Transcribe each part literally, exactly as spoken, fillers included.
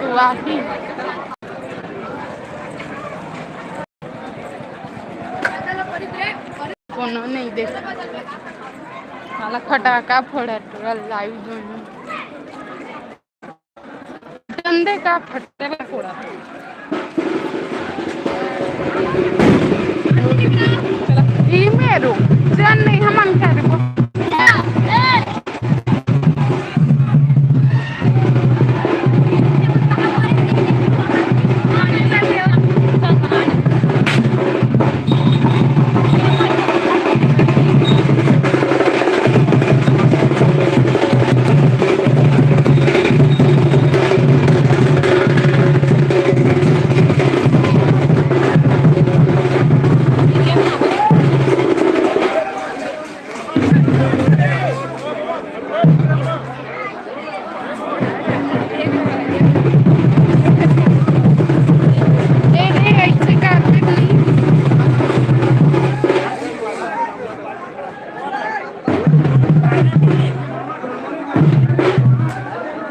वाही। कोनो नहीं देख। साला फटाका फोड़त, पूरा लाइव जोन। डंडे का फटका फोड़ा। ई मेरो जन नहीं, हमन करबो।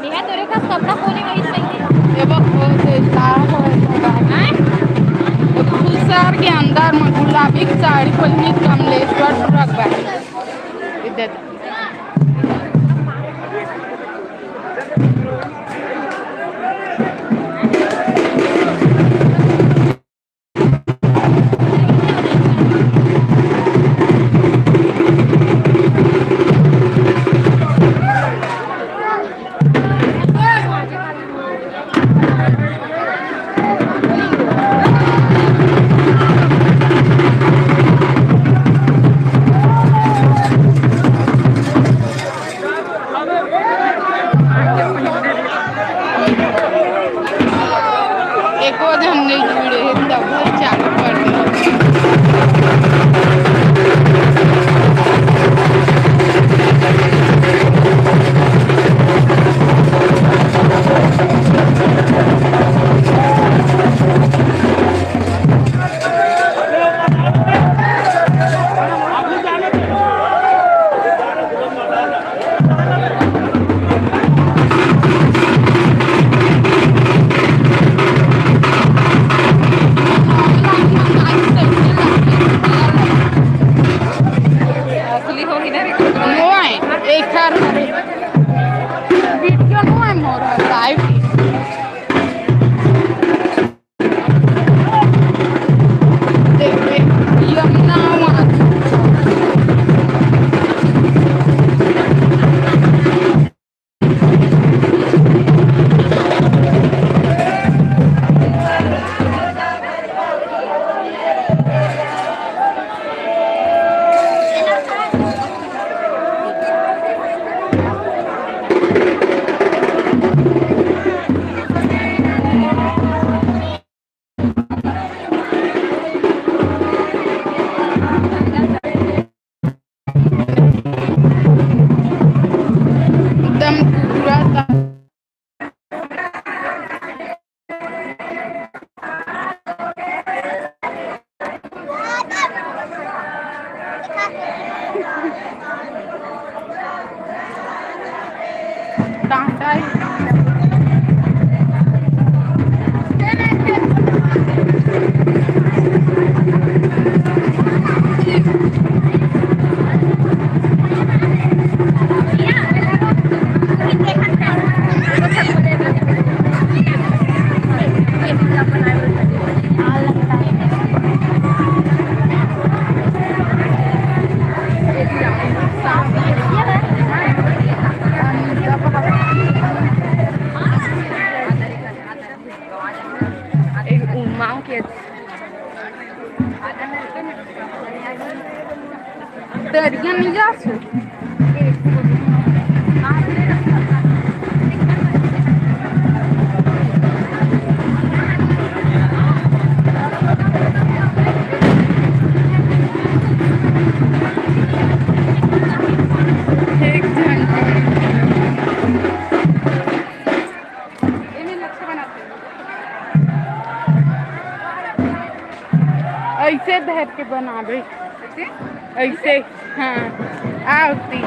नेहा, तोरे कस कपड़ा कोने वाली चाहिए? ये वो, वो से साफ होए थोड़ा। हैं? वो खुसर के अंदर में गुलाबी के साड़ी पहिनी, कमलेश्वर रख बा। इधर। एको झन नइ जुड़े हे, तब चालू कर दे। असली होही ना रे। नोय, एकर वीडियो नोय मोर, लाइव। एकदम पूरा ता- एक उमा के दरिया में जासु। एक झन। ऐसे धर के बनाबे। ऐसे? हाँ। आवती।